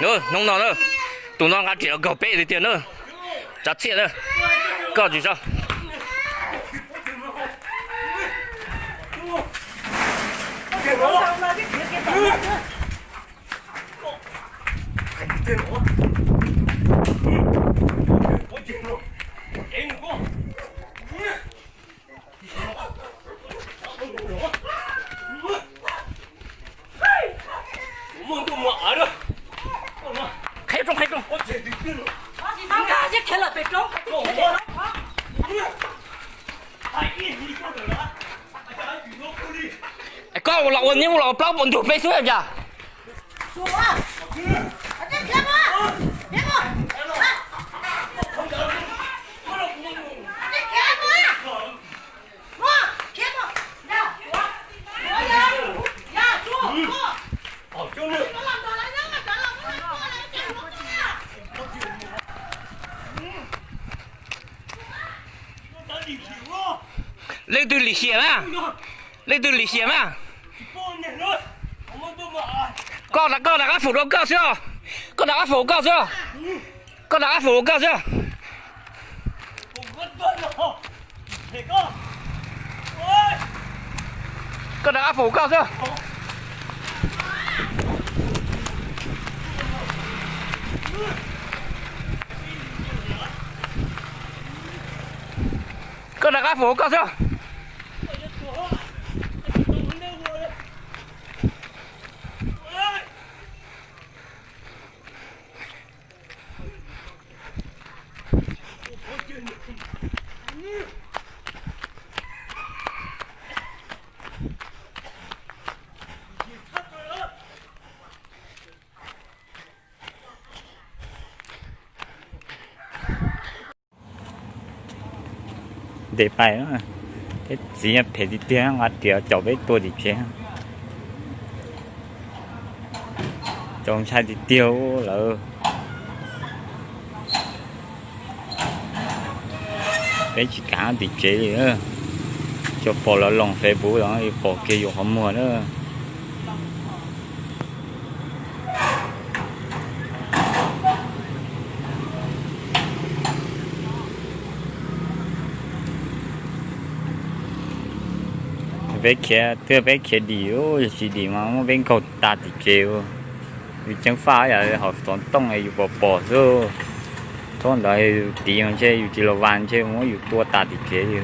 Hnub no na, tus no nqa riam los nkaug peb tiag tiag na. Tsav txhiaj na, koj tsis tso. Qheb rooj, qheb rooj. Koj los ua niab los ua plaub puas ntug peb xwb cas? Leej twg lim hiam na? Leej twg lim hiam na? Koj, koj nram qab foom rau koj xwb. Koj nram qab foom koj xwb. Koj nram qab foom koj xwb. Koj nram qab foom koj xwb. Koj nram qab foom koj xwb. Ntes pais, peb txiv phem tiag tiag, nqa riam caum peb tuag tim tsev. Txaus ntshai tiag tiag lawm. Peb tsis kam tim tsev li. Tsuas pom lawv loos Facebook los pom kiag yus qhov muag na. Peb khiav twb peb khiav dim, yog tsis dim mas muab peb nkaug tas tim tsev. Yus ceev faj yam hom xov tooj yus pom pom xwb. Thaum ntawd yus tiv ntshe yus tsis los vas ntshe muab yus tua tas tim tsev li.